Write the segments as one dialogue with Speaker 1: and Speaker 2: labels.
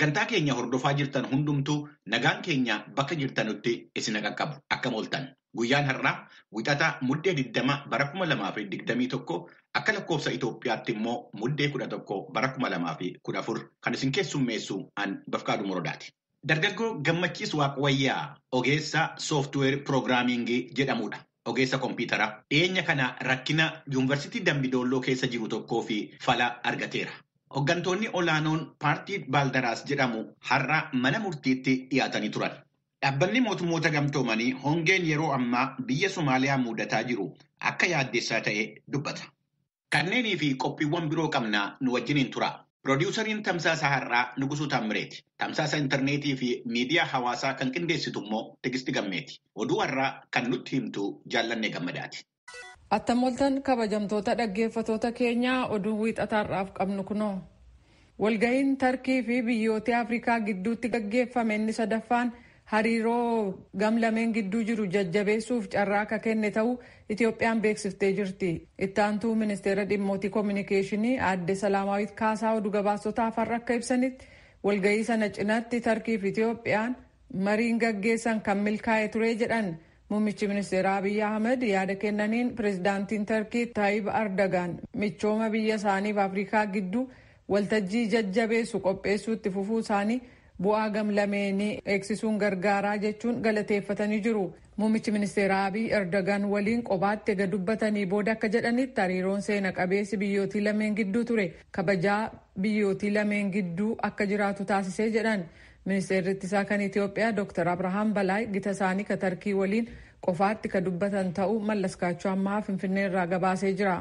Speaker 1: Sagantaa keenya hordofaa jirtan hundumtuu nagaan keenya bakka jirtanutti isin qaqqabu. Akkam ooltan. Guyyaan har'aa Wixata Muddee 20 bara 2021 akka lakkoofsa Itoophiyaatti immoo Muddee 11 bara 2014 kan isin keessummeessu an Bafqaaduu Morodaati. Dargaggoo Gammachiis Waaqwayyaa ogeessa sooftiweer piroogiraamingii jedhamudha. Ogeessa kompiitaraa. Dhiyeenya kana rakkina yuunivarsiitii Dambidolloo keessa jiru tokkoo fi fala argateera. Hooggantoonni olaanoon paartii Baaldaraas jedhamu har'a mana murtiitti dhiyaatanii turan. Dhaabbanni mootummoota gamtoomanii hongeen yeroo ammaa biyya Somaaliyaa mudataa jiru akka yaaddessaa ta'e dubbata. Kanneenii fi qophiiwwan biroo qabnaa nu wajjiniin tura. Piroodyuusariin Tamsaasa Har'aa Nugusuu Taammireeti. Tamsaasa intarneetii fi miidiyaa hawaasaa kan qindeessitu immoo Tigisti Gammeeti. Oduu har'aa kan nutti himtu Jaallannee Gammadaati.
Speaker 2: Attam ooltan kabajamtoota dhaggeeffatoota keenyaa, oduun wiixata har'aaf qabnu kunoo. Walgahiin Tarkii fi biyyoota Afrikaa gidduutti gaggeeffame inni sadaffaan hariiroo gamlameen gidduu jiru jajjabeessuuf carraa akka kenne ta'uu Itoophiyaan beeksiftee jirti. Itti aantuu ministeera dhimmootii koominikeeshinii aadde Salaamaawit Kaasaa oduu gabaasotaaf har'a akka ibsanitti, walgahii sana cinaatti Tarkii fi Itoophiyaan mariin gaggeessan kan milkaa'e ture jedhan. Muummichi ministeera Abiy Ahmed yaada kennaniin, pirezidaantiin Tarkii Taayib Ardagaan michooma biyya isaaniif Afrikaa gidduu waltajjii jajjabeessu qopheessuutti fufuu isaanii bu'aa gamlameenii eegsisuun gargaaraa jechuun galateeffatanii jiru. Muummichi ministeera Abiy Erdogan waliin qobaatti ega dubbatanii booda akka jedhanitti, hariiroon seena qabeessi biyyootii lameen gidduu ture kabajaa biyyootii lameen gidduu akka jiraatu taasisee jedhan. Ministeerri ittisaa kan Itoophiyaa Dr. Abrahaam Balaay gita isaanii ka Tarkii waliin qofaatti ka dubbatan ta'uu Mallaskaachuu Ammaa Finfinnee irraa gabaasee jira.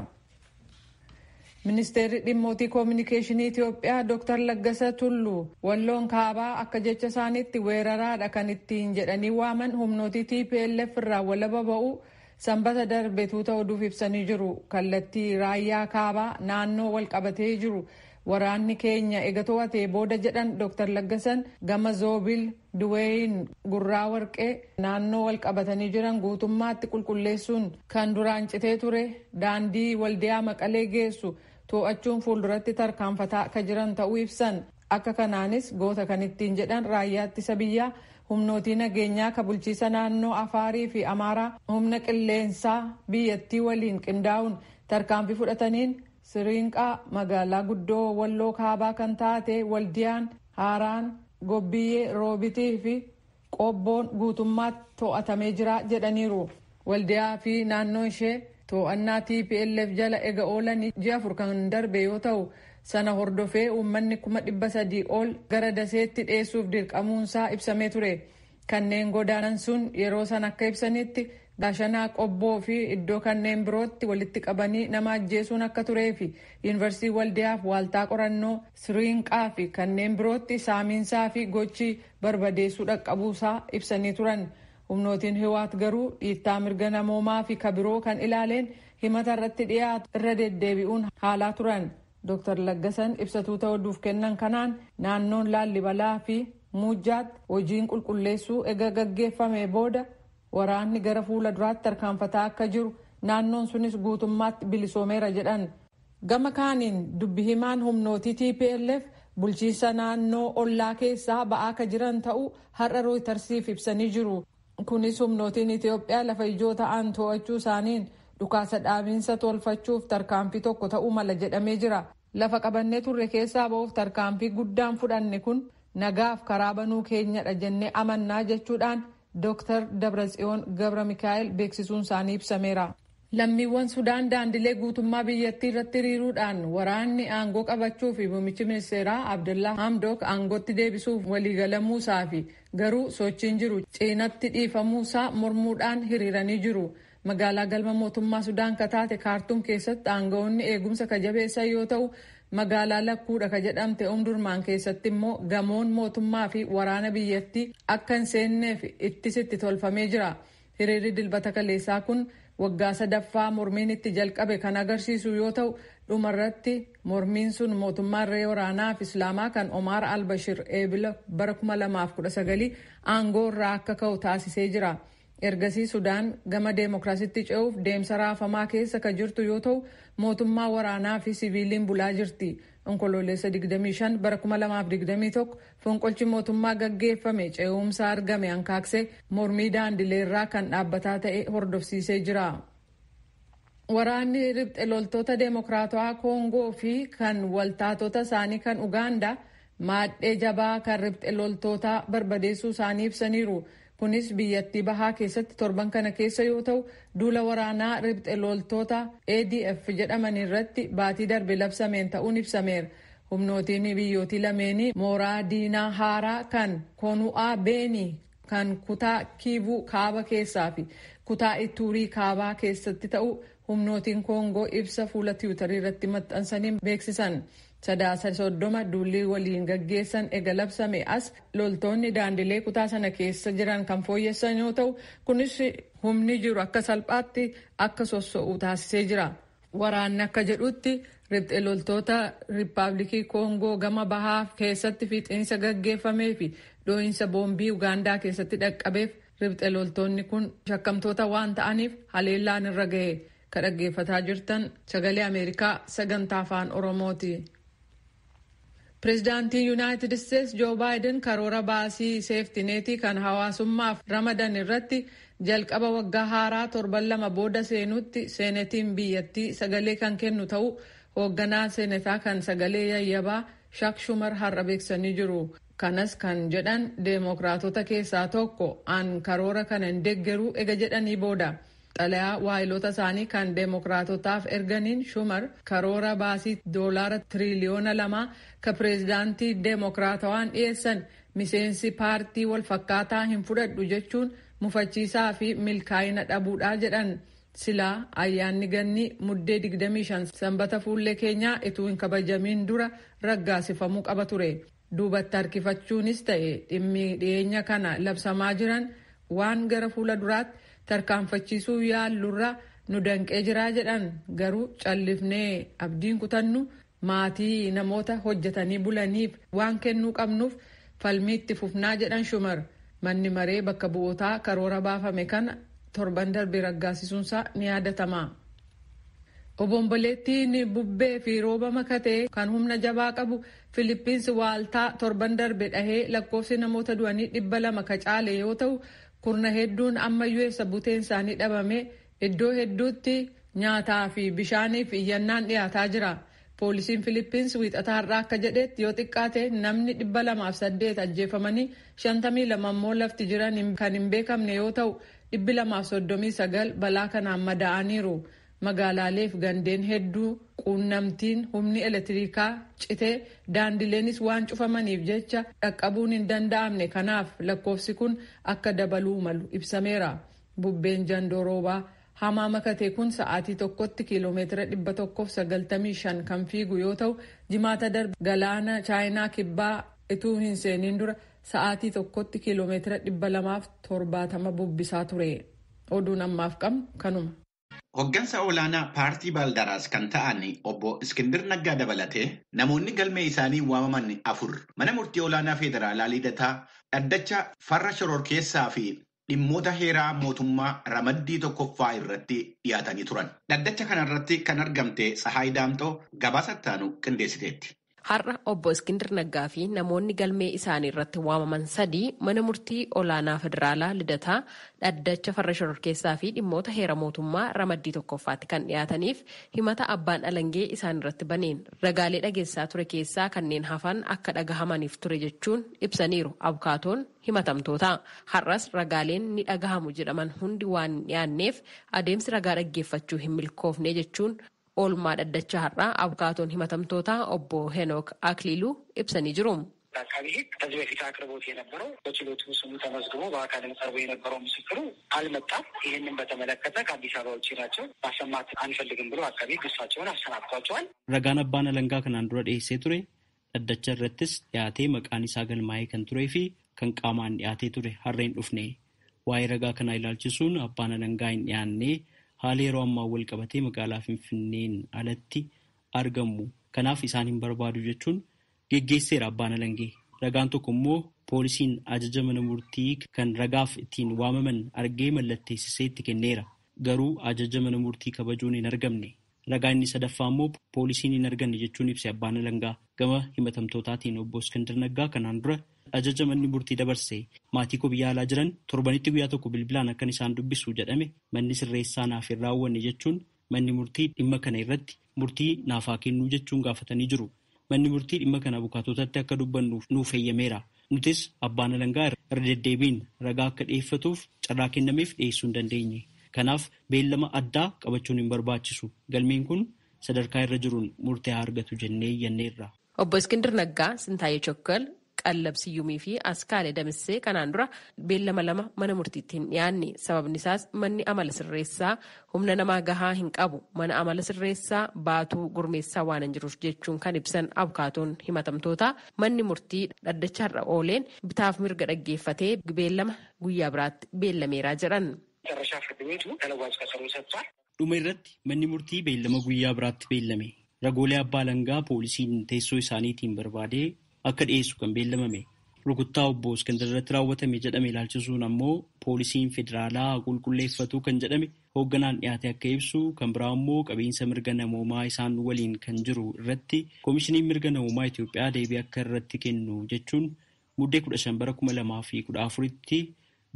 Speaker 2: Ministeerri dhimmootii koominikeeshinii Itoophiyaa Dr. Laggasa Tulluu Walloon kaabaa akka jecha isaaniitti weeraraadha kan ittiin jedhanii waaman humnootii TPLF irraa walaba ba'uu Sanbata darbe tuuta oduuf ibsanii jiru. Kallattii raayyaa kaabaa naannoo wal qabatee jiru waraanni keenya ega to'atee booda, jedhan Dr. Laggasan, gama Zoobil, Duweeyin, Gurraa Warqee naannoo wal qabatanii jiran guutummaatti qulqulleessuun kan duraan citee ture daandii Waldiyaa Maqalee geessu to'achuun fuulduratti tarkaanfataa akka jiran ta'uu ibsan. Akka kanaanis goota kan ittiin jedhan raayyaa ittisa biyyaa, humnootii nageenyaa ka bulchiisa naannoo Afaarii fi Amaaraa, humna qilleensaa biyyattii waliin qindaa'uun tarkaanfii fudhataniin Siriinqaa, magaalaa guddoo Walloo kaabaa kan taate Waldiyaan, Haaraan, Gobbiyyee, Roobitii fi Qobboon guutummaatti to'atamee jira jedhaniiru. Waldiyaa fi naannoon ishee to'annaa TPLF jala ega oolanii ji'a 4 kan darbe yoo ta'u, sana hordofee uummanni 300,000 ol gara Daseetti dhiyeessuuf dirqamuunsaa ibsamee ture. Kanneen godaanan sun yeroo san akka ibsanitti, Gaashanaa, Qobboo fi iddoo kanneen birootti walitti qabanii nama ajjeesuun akka turee fi yuunivarsiitii Waldiyaaf waaltaa qorannoo Siriinqaa fi kanneen birootti saamiinsaa fi gochi barbadeessuu dhaqqabuusaa ibsanii turan. Humnootiin Hiwaat garuu dhiittaa mirga namoomaa fi kabiroo kan ilaaleen himata irratti dhiyaatu irra deddeebi'uun haalaa turan. Dr. Laggasan ibsa tuuta oduuf kennan kanaan, naannoon Laallibalaa fi Muujjaatti hojiin qulqulleessuu ega gaggeeffame booda waraanni gara fuula duraatti tarkaanfataa akka jiru, naannoon sunis guutummaatti bilisoomeera jedhan. Gama kaaniin dubbi himaan humnootii TPLF bulchiinsa naannoo ollaa keessaa ba'aa akka jiran ta'uu har'a Rooytarsiif ibsanii jiru. Kunis humnootiin Itoophiyaa lafa ijoo ta'an to'achuu isaaniin dhukaasa dhaabiinsa tolfachuuf tarkaanfii tokko ta'uu mala jedhamee jira. Lafa qabannee turre keessaa ba'uuf tarkaanfii guddaan fudhanne kun nagaaf karaa banuu keenyadha jennee amannaa jechuudhaan Dr. Dabratsiyoon Gabra Mikaa'el beeksisuun isaanii ibsameera. Lammiiwwan Sudaan daandilee guutummaa biyyattii irratti hiriiruudhaan waraanni aangoo qabachuu fi muummichi ministeeraa Abdullaa Hamdok aangootti deebisuuf waliigalamuusaa fi garuu sochiin jiru cinatti dhiifamuusaa mormuudhaan hiriiranii jiru. Magaalaa galma mootummaa Sudaan kataate Kaartuum keessatti aangawoonni eegumsa ka jabeessan yoo ta'u, magaalaa lakkuudha ka jedhamte Umdurmaan keessatti immoo gamoon mootummaa fi waraana biyyattii akka hin seenneef ittisitti tolfamee jira. Hiriirri Dilbata kaleessaa kun waggaa sadaffaa mormiin itti jalqabe kan agarsiisu yoo ta'u, dhumarratti mormiin sun mootummaa irree waraanaa fi islaamaa kan Omaar Albashir Eebila bara 2019 aangoo irraa akka ka'u taasisee jira. Ergasii Sudaan gama deemokiraasitti ce'uuf deemsa raafamaa keessa ka jirtu yoo ta'u, mootummaa waraanaa fi siviiliin bulaa jirti. Onkoloolessa 25 bara 2021 fonqolchi mootummaa gaggeeffame ce'umsa argame hankaaksee mormii daandileerraa kan dhaabbataa ta'e hordofsiisee jira. Waraanni riphxe loltoota deemokiraatawaa Koongoo fi kan waltaatota isaanii kan Ugaandaa maadhee jabaa kan riphxe loltootaa barbadeessuu isaanii ibsaniiru. Kunis biyyattii bahaa keessatti torban kana keessa yoo ta'u, duula waraanaa riphxe loltoota ADF jedhaman irratti baatii darbe labsameen ta'uun ibsameera. Humnootiin biyyootii lameenii mooraa diinaa haaraa kan Konu'aa Beenii kan kutaa Kiivuu kaaba keessaa fi kutaa Ituurii kaabaa keessatti ta'u humnootiin Koongoo ibsa fuula Tiwutarii irratti maxxansanii beeksisan. Sadaasa 30 duulli waliin gaggeessan ega labsame as loltoonni daandilee kutaa sana keessa jiran kan fooyyessan yoo ta'u, kunis humni jiru akka salphaatti akka sosso'u taasisee jira. Waraanni akka jedhutti, riphxe loltoota Riippaabilikii Koongoo gama bahaa keessatti fiixiinsa gaggeeffamee fi dhoo'insa boombii Ugaandaa keessatti dhaqqabeef riphxe loltoonni kun shakkamtoota waan ta'aniif haleellaan irra gahe. Ka dhaggeeffataa jirtan Sagalee Ameerikaa sagantaa Afaan Oromooti. Pireezidaantiin Yuunaayitid Isteetsi Joo Baayiden karoora baasii seeftineetii kan hawaasummaaf ramadan irratti jalqaba waggaa haaraa torban 2 booda seenutti seenetiin biyyattii sagalee kan kennu ta'uu hoogganaa seenetaa kan sagalee yayyabaa Shak Shumar har'a beeksisanii jiru. Kanas kan jedhan deemokiraatota keessaa tokko an karoora kana hin deeggaruu ega jedhanii booda. Xalayaa waayilota isaanii kan deemokiraatotaaf erganiin Shumar karoora baasii doolaara tiriliyoona 2 ka pireezidaantii deemokiraatawaan dhiyeessan miseensi paartii walfakkaataa hin fudhadhu jechuun mufachiisaa fi milkaa'ina dhabuudhaa jedhan. Silaa ayyaanni ganni Muddee 25 Sanbata fuullee keenyaa ituu hin kabajamiin dura raggaasifamuu qaba ture. Duubatti harkifachuunis ta'e dhimmi dhiyeenya kana labsamaa jiran waan gara fuula duraatti tarkaanfachiisuu yaallurra nu danqee jiraa jedhan. Garuu callifnee abdiin kutannu, maatii namoota hojjetanii bulaniif waan kennuu qabnuuf falmii itti fufnaa jedhan Shumar. Manni maree bakka bu'ootaa karoora baafame kana torban darbe raggaasisuunsaa ni yaadatama. Obomboleettiin bubbee fi rooba makatee kan humna jabaa qabu Filiippiinsi waaltaa torban darbe dhahee lakkoofsi namoota du'anii 200 ka caale yoo ta'u, kurna hedduun ammayyuu eessa buteen isaanii dhabame, iddoo hedduutti nyaataa fi bishaaniif iyyannaan dhiyaataa jira. Poolisiin Filiippiins Wiixataa har'aa akka jedhetti, yoo xiqqaate namni 208 ajjeefamanii 52 immoo lafti jiran kan hin beekamne yoo ta'u, 239 balaa kanaan madaa'aniiru. Magaalaalee fi gandeen hedduu quunnamtiin humni elektirikaa citee daandileenis waan cufamaniif jecha dhaqqabuun hin danda'amne. Kanaaf lakkoofsi kun akka dabaluu malu ibsameera. Bubbeen jandoroobaa hamaa makate kun sa'aatii tokkotti kiiloomeetira 195 kan fiigu yoo ta'u, Jimaata darbe galaana Chaayinaa kibbaa ituu hin seeniin dura sa'aatii tokkotti kiiloomeetira 270 bubbisaa ture. Oduun ammaaf qabnu kanuma.
Speaker 1: Hoggansa olaanaa paartii Baaldaraas kan ta'an obbo Iskindir Naggaa dabalatee namoonni galmee isaanii waamaman afur mana murtii olaanaa federaalaa Lidataa dhaddacha farra shororkeessaa fi dhimmoota heeraa mootummaa ramaddii tokkoffaa irratti dhiyaatanii turan. Dhaddacha kanarratti kan argamte Tsahaay Daamxoo gabaasa ittaanu qindeessiteetti.
Speaker 3: Har'a obbo Iskindir Naggaa fi namoonni galmee isaanii irratti waamaman sadii mana murtii olaanaa federaalaa Lidataa dhaddacha farra shororkeessaa fi dhimmoota heera mootummaa ramaddii tokkoffaatti kan dhiyaataniif himata abbaan alangee isaan irratti baneen ragaalee dhageessaa ture keessaa kanneen hafan akka dhagahamaniif ture jechuun ibsaniiru abukaatoon himatamtoota. Har'as ragaaleen ni dhagahamu jedhaman hundi waan hin dhiyaanneef adeemsi ragaa dhaggeeffachuu hin milkoofne jechuun oolmaa dhaddacha har'aa abukaatoon himatamtoota obbo Henook Akliiluu ibsanii jiru.
Speaker 4: አቃቢ ሕግ ከዚህ በፊት አቅርቦት የነበረው በችሎቱ ስሙ ተመዝግቦ በአካልም ቀርቦ የነበረው ምስክሩ አልመጣም። ይህንን በተመለከተ ከአዲስ አበባ ውጭ ናቸው፣ ማሰማት አንፈልግም ብሎ አቃቢ ሕግ እሳቸውን አሰናብቷቸዋል።
Speaker 5: Ragaan abbaan alangaa kanaan dura dhiyeessee ture, dhaddacha irrattis dhiyaatee maqaan isaa galmaa'ee kan turee fi kan qaamaan dhiyaatee ture har'a hin dhufne. Waa'ee ragaa kanaa ilaalchisuun abbaan alangaa hin dhiyaanne, haala yeroo ammaa wal qabatee magaalaa Finfinneen alatti argamu. Kanaaf isaan hin barbaadu jechuun geggeesseera abbaan alangee. Ragaan tokko immoo poolisiin ajaja mana murtii kan ragaaf ittiin waamaman argee mallatteessisee itti kenneera. Garuu ajaja mana murtii kabajuun hin argamne. Ragaa inni sadaffaa immoo poolisiin hin arganne jechuun ibse abbaan alangaa. Gama himatamtootaatiin obbo Iskindir Naggaa kanaan dura ajaja manni murtii dabarse maatii koo biyya alaa jiran torbanitti guyyaa tokko bilbilaan akkan isaan dubbisu jedhame manni sirreessaa naaf hin raawwanne jechuun manni murtii dhimma kana irratti murtii naaf haa kennuu jechuun gaafatanii jiru. Manni murtii dhimma kana abukaatotatti akka dubbannuuf nuuf eeyyameera. Nutis abbaan alangaa irra deddeebiin ragaa akka dhiyeeffatuuf carraa kennameef dhiyeessuu hin dandeenye. Kanaaf beellama addaa qabachuun hin barbaachisu. Galmeen kun sadarkaa irra jiruun murtee haa argatu jennee iyyanneerra.
Speaker 3: Obbo Iskindir Naggaa, Sintaayee Chokkal, Qallab Siyyumii fi Askaalee Damissee kanaan dura beellama lama mana murtiitti hin dhiyaanne. Sababni isaas manni amala sirreessaa humna namaa gahaa hin qabu. Mana amala sirreessaa baatuu gurmeessaa waan hin jiruuf jechuun kan ibsan abukaatoon himatamtoota manni murtii dhaddacharra ooleen bitaaf mirga dhaggeeffatee beellama guyyaa biraatti beellameeraa jedhan.
Speaker 4: መጨረሻ ፍርድ ቤቱ ተለዋጭ ቀጠሮ ሰጥቷል።
Speaker 5: Dhuma irratti manni murtii beellama guyyaa biraatti beellame. Ragoolee abbaa alangaa poolisiin teessoo isaaniitiin barbaadee akka dhiyeessu kan beellamame. Rukuttaa obbo Iskindir irratti raawwatame jedhame ilaalchisuun ammoo poolisiin federaalaa qulqulleeffatu kan jedhame hoogganaan dhiyaate akka ibsu, kan biraa immoo qabiinsa mirga namoomaa isaan waliin kan jiru irratti koomishiniin mirga namoomaa Itoophiyaa deebii akka irratti kennu jechuun muddee 15 bara 2014tti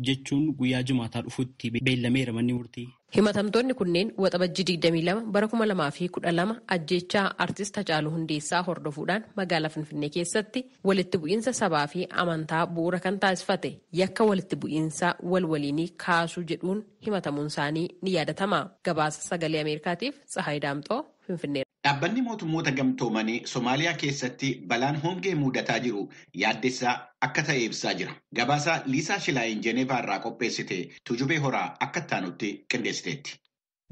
Speaker 5: jechuun guyyaa jimaataa dhufutti beellameera manni murtii.
Speaker 3: Himatamtoonni kunneen waxabajjii 22 bara 2012 ajjeechaa artist Hacaaluu Hundeessaa hordofuudhaan magaalaa Finfinnee keessatti walitti bu'iinsa sabaa fi amantaa bu'uura kan taasifate yakka walitti bu'iinsa wal waliinii kaasuu jedhuun himatamuun isaanii ni yaadatama. Gabaasa sagalee Ameerikaatiif Tsahaay Daamxoo Finfinnee.
Speaker 1: Dhaabbanni mootummoota gamtoomanii Somaaliyaa keessatti balaan hongee mudataa jiru yaaddessaa akka ta'e ibsaa jira. Gabaasa Liisaa Shilaayin Jeneevaa irraa qopheessite Tujubee Horaa akka itti qindeessiteetti.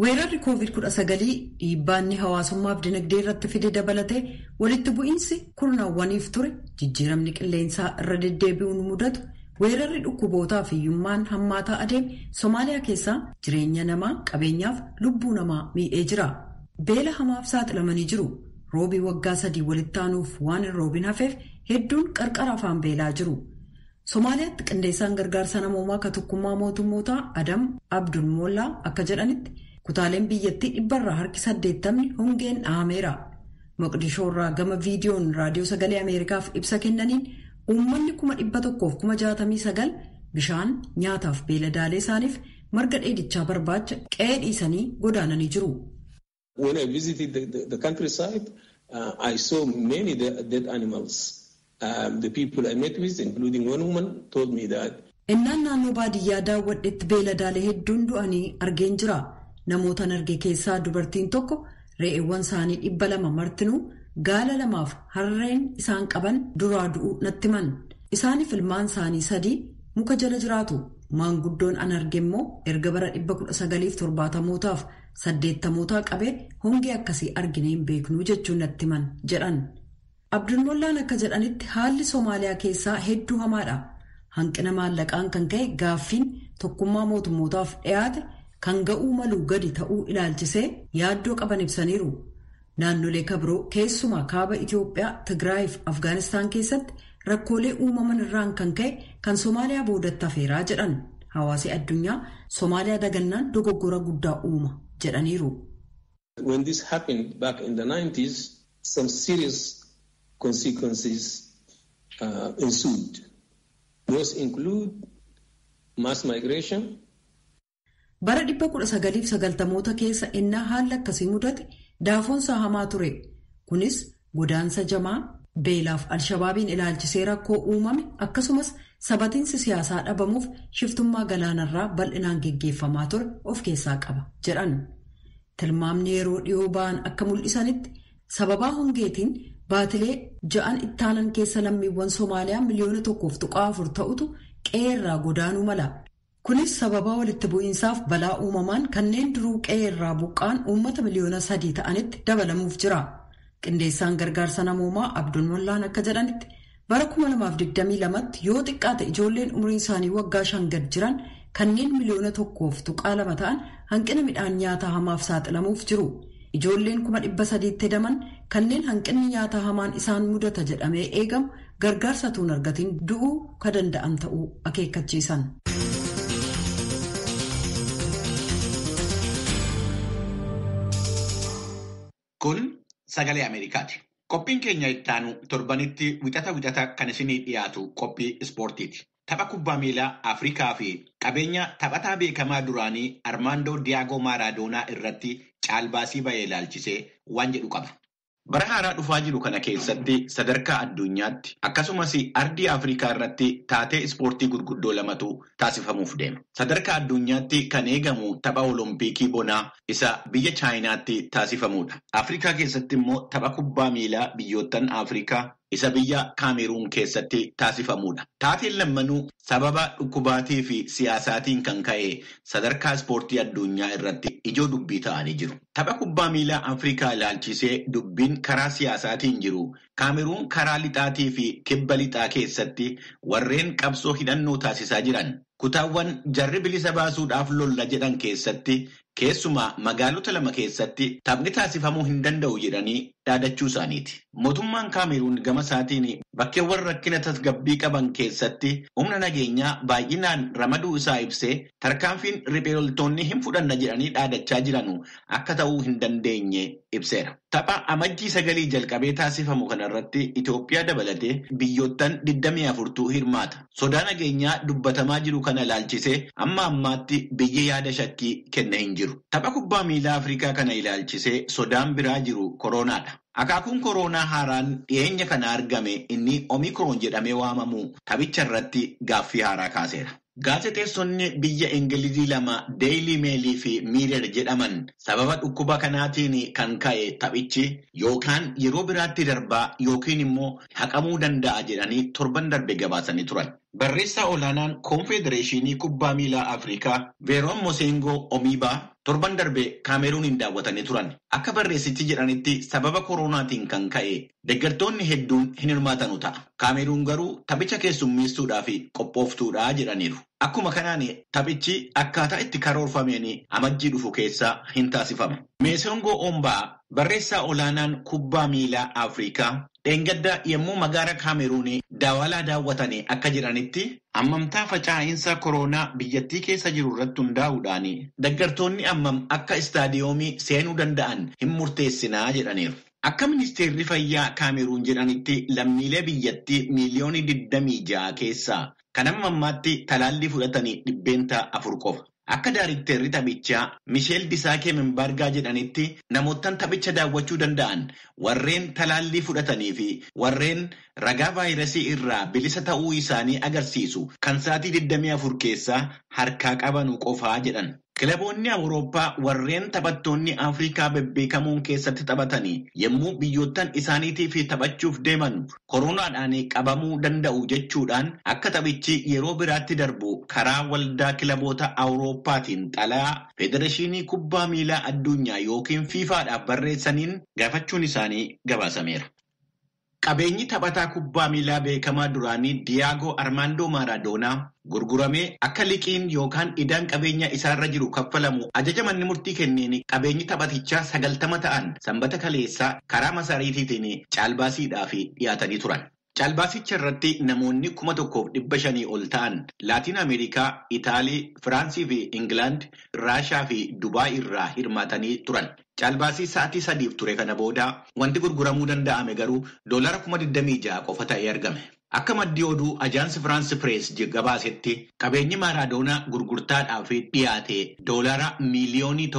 Speaker 6: Weerarri COVID-19 dhiibbaanni hawaasummaaf dinagdee irratti fide dabalatee walitti bu'iinsi kurnaawwaniif ture jijjiiramni qilleensaa irra deddeebi'uun mudatu weerarri dhukkubootaa fi hiyyummaan hammaataa adeeme Somaaliyaa keessaa jireenya namaa qabeenyaaf lubbuu namaa miidhee jira. Beela hamaaf saaxilamanii jiru. Roobii waggaa 3 walitti aanuuf waan hin roobin hafeef hedduun qarqara afaan beelaa jiru. Somaaliyaatti qindeessaan gargaarsa namoomaa ka tokkummaa mootummootaa Adam Abdul Mollaa akka jedhanitti kutaaleen biyyattii 100% harki 80 hongeen dhahameera. Moqdishoo irraa gama viidiyoon raadiyoo sagalee Ameerikaaf ibsa kennaniin uummanni 169,000 bishaan nyaataaf beeladaalee isaaniif marga dheedichaa barbaacha qe'ee dhiisanii godaananii jiru.
Speaker 7: When I visited the countryside, I saw many dead animals. The people I met with, including one woman, told me that.
Speaker 6: Innaan naannoo baadiyyaa daawwadhetti beeladaalee hedduun du'anii argeen jira. Namootaan arge keessaa dubartiin tokko re'eewwan isaanii 200 martinuu gaala 2 harreen isaan qaban duraa du'uu natti himan. Isaaniif ilmaan isaanii 3 muka jala jiraatu. Maanguddoon an arge immoo erga bara 1970mootaaf 80mootaa qabee hongee akkasii arginee hin beeknuu jechuun natti himan jedhan. Abdulmollaan akka jedhanitti haalli Somaaliyaa keessaa hedduu hamaadha. Hanqina maallaqaan kan ka'e gaaffiin tokkummaa mootummootaaf dhiyaate kan ga'uu maluu gadi ta'uu ilaalchisee yaaddoo qaban ibsaniiru. Naannolee kabiroo keessumaa kaaba Itoophiyaa, Tigraay fi Afgaanistaan keessatti rakkoolee uumaman irraan kan ka'e kan Somaaliyaa boodatti hafeeraa jedhan. Hawaasi addunyaa Somaaliyaa dagannaan dogoggora guddaa uuma jedhaniiru.
Speaker 7: When this happened back in the 90s, some serious consequences ensued. Those include mass migration.
Speaker 6: Bara 1990moota keessa innaa haalli akkasii mudate daafoonsaa hamaa ture. Kunis godaansa jamaa beelaaf alshabaabiin ilaalchisee rakkoo uumame akkasumas sabatiinsi siyaasaa dhabamuuf shiftummaa galaanarraa bal'inaan geggeeffamaa ture of keessaa qaba jedhan. Tilmaamni yeroo dhiyoo ba'an akka mul'isanitti sababaa hongeetiin baatilee 6 ittaanan keessa lammiiwwan Somaaliyaa miliyoona 1.4 ta'utu qe'eerraa godaanuu mala. Kunis sababaa walitti bu'iinsaaf balaa uumamaan kanneen duruu qe'eerraa buqqaan uummata miliyoona 3 ta'anitti dabalamuuf jira. Qindeessaan gargaarsa namoomaa Abdul Mollaan akka jedhanitti bara 2022tti yoo xiqqaate ijoolleen umriin isaanii waggaa 5 gad jiran kanneen miliyoona 1.2 ta'an hanqina midhaan nyaataa hamaaf saaxilamuuf jiru. Ijoolleen 300,000 hedaman kanneen hanqinni nyaataa hamaan isaan mudata jedhamee eegamu gargaarsa tuun argatiin du'uu ka danda'an ta'uu akeekkachiisan.
Speaker 1: Kun sagalee Ameerikaati. Qophiin keenya ittaanu torbanitti wixata wixata kan isinii dhiyaatu qophii ispoortiiti. Tapha kubbaa miilaa Afrikaa fi qabeenya taphataa beekamaa duraanii Armaandoo Diyaagoo Maaraadoonaa irratti caalbaasii ba'ee ilaalchisee waan jedhu qaba. Bara haaraa dhufaa jiru kana keessatti sadarkaa addunyaatti akkasumas ardii Afrikaa irratti taatee ispoortii gurguddoo lamatu taasifamuuf deema. Sadarkaa addunyaatti kan eegamu tapha Olompikii bonaa isa biyya Chaayinaatti taasifamudha. Afrikaa keessatti immoo tapha kubbaa miilaa biyyoottan Afrikaa isa biyya Kaameruun keessatti taasifamudha. Taateen lammanuu sababa dhukkubaatii fi siyaasaatiin kan ka'e sadarkaa ispoortii addunyaa irratti ijoo dubbii ta'anii jiru. Tapha kubbaa miilaa Afrikaa ilaalchisee dubbiin karaa siyaasaatiin jiru Kaameruun karaa lixaatii fi kibba lixaa keessatti warreen qabsoo hidhannoo taasisaa jiran kutaawwan jarri bilisa baasuudhaaf lolla jedhan keessatti keessumaa magaalota lama keessatti taphni taasifamuu hin danda'u jedhanii dhaadachuu isaaniiti. Mootummaan Kaameruun gama isaatiin bakkeewwan rakkina tasgabbii qaban keessatti humna nageenyaa baay'inaan ramaduu isaa ibsee tarkaanfiin riphee loltoonni hin fudhanna jedhanii dhaadachaa jiranu akka ta'uu hin dandeenye ibseera. Tapha amajjii 9 jalqabee taasifamu kanarratti Itoophiyaa dabalatee biyyoottan 24tu hirmaata. Sodaa nageenyaa dubbatamaa jiru kana ilaalchisee amma ammaatti biyyi yaada shakkii kenne hin jiru. Tapha kubbaa miilaa Afrikaa kana ilaalchisee sodaan biraa jiru koronaadha. Akaakuun koronaa haaraan dhiyeenya kana argame inni Omikroon jedhamee waamamu taphicha irratti gaaffii haaraa kaaseera. Gaazexeessonni biyya Ingilizii lama Deeyilii Meelii fi Miirer jedhaman sababa dhukkuba kanaatiin kan ka'e taphichi yookaan yeroo biraatti darbaa yookiin immoo haqamuu danda'a jedhanii torban darbe gabaasanii turan. Barreessaa olaanaan Koonfedereeshinii Kubbaa Miilaa Afrikaa Veeroon Moseengoo Omiibaa torban darbe Kaameruuniin daawwatanii turan. Akka barreessichi jedhanitti sababa koronaatiin kan ka'e deeggartoonni hedduun hin hirmaatanu ta'a. Kaameruun garuu taphicha keessummeessuudhaaf qophooftuudha jedhaniiru. Akkuma kanaan taphichi akkaataa itti karoorfameen amajjii dhufu keessaa hin taasifamu. Meesongoo Ombaa barreessaa olaanaan kubbaa miilaa Afrikaa dheengadda yommuu magaala Kaameruun daawwalaa daawwatan akka jedhanitti ammamtaa facaa'iinsa koronaa biyyattii keessa jiru irratti hundaa'uudhaan deeggartoonni ammam akka istaadiyoomii seenuu danda'an hin murteessinaa jedhaniiru. Akka ministeerri fayyaa Kaameruun jedhanitti lammiilee biyyattii miiliyoonii 26 keessaa kan amma ammaatti talaallii fudhatanii 4% qofa. Akka daarikteerri taphichaa Misheel Disaakee Mimbaargaa jedhanitti namoottan taphicha daawwachuu danda'an warreen talaallii fudhatanii fi warreen ragaa vaayirasii irraa bilisa ta'uu isaanii agarsiisu kan sa'aatii 24 keessaa harkaa qabanu qofaa jedhan. Kilaboonni Awurooppaa warreen taphattoonni Afrikaa bebbeekamoon keessatti taphatanii yommuu biyyoottan isaaniitiif taphachuuf deeman koronaadhaan qabamuu danda'u jechuudhaan akka taphichi yeroo biraatti darbu karaa waldaa kilaboota Awurooppaatiin xalayaa Federeeshinii Kubbaa Miilaa Addunyaa yookiin FIFAadhaaf barreessaniin gaafachuun isaanii gabaasameera. Qabeenyi taphataa kubbaa miilaa beekamaa duraanii Diyaagoo Armaandoo Maaraadoonaa gurguramee akka liqiin yookaan idaan qabeenya isaarra jiru kaffalamu ajaja manni murtii kenneen qabeenyi taphatichaa 90 ta'an sanbata kaleessaa karaa masariitiitiin caalbaasiidhaaf dhiyaatanii turan. Caalbaasicha irratti namoonni 1,500 ol ta'an Laatiin Ameerikaa, Itaalii, Firaansii fi Ingilaand, Raashaa fi Dubaay irraa hirmaatanii turan. Caalbaasii sa'aatii 3 ture kana booda wanti gurguramuu danda'ame garuu $26,000 qofa ta'ee argame. Akka maddii oduu Ajaansi Firaansi Pirees gabaasetti qabeenyi Maaraadoonaa gurgurtaadhaaf dhiyaate $1.4 miiliyoonii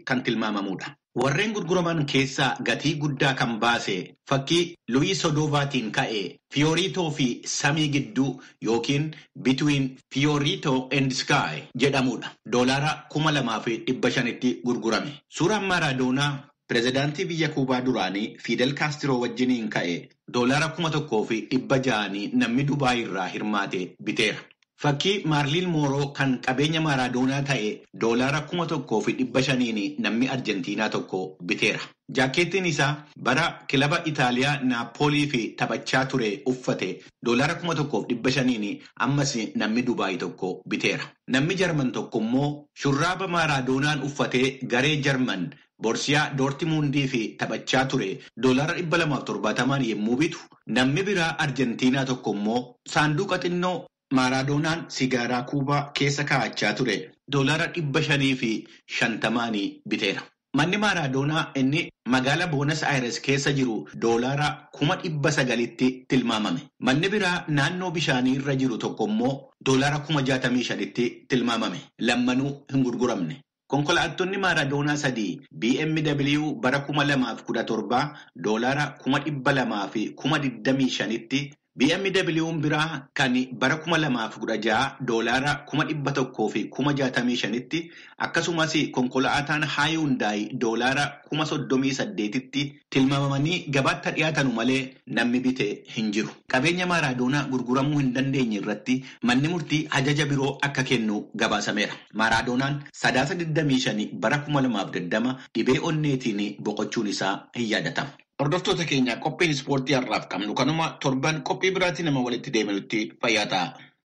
Speaker 1: kan tilmaamamudha. Warreen gurguraman keessaa gatii guddaa kan baase fakkii Luis Sodovaatiin ka'e Fiyooriitoo fi Samii gidduu yookiin Between Fiyooriitoo and Sky jedhamudha. $2,500 gurgurame. Suuraan Maaraadoonaa pirezidaantii biyya Kuubaa duraanii Fidel Kaastiroo wajjiniin ka'e $1,600 namni Dubaay irraa hirmaate biteera. Fakkii Maarliin Mooroo kan qabeenya Maaraadoonaa ta'e $1,500 namni Arjentiinaa tokko biteera. Jaakkeettiin isaa bara kilaba Itaaliyaa Naappoolii fi taphachaa ture uffate $1,500 ammas namni Dubaay tokko biteera. Namni Jarman tokko immoo shurraaba Maaraadoonaan uffatee garee Jarman Borsiyaa Doortimundii fi taphachaa ture doolaara 270 yommuu bitu, namni biraa Arjentiinaa tokko immoo saanduqa xinnoo Maaraadoonaan sigaaraa Kuubaa keessa kaa'achaa ture doolaara 550 biteera. Manni Maaraadoonaa inni magaala Boonas Aayires keessa jiru doolaara 900,000tti tilmaamame. Manni biraa naannoo bishaanii irra jiru tokko immoo doolaara 65,000tti tilmaamame. Lammanuu hin gurguramne. Konkolaattonni Maaraadoonaa sadii BMW bara 2017 doolaara 225,000tti, BMW'n biraa kan bara 2016 doolaara 165,000tti, akkasumas konkolaataan Hyundai doolaara 38,000tti tilmaamamanii gabaatti dhiyaatanu malee namni bite hin jiru. Qabeenya Maaraadoonaa gurguramuu hin dandeenye irratti manni murtii ajaja biroo akka kennu gabaasameera. Maaraadoonaan Sadaasa 25 bara 2020 dhibee onneetiin boqochuun isaa hin yaadatama. Hordoftoota keenya, qophiin ispoortii har'aaf qabnu kanuma. Torban qophii biraatiin nama walitti deebinutti fayyaa ta'a.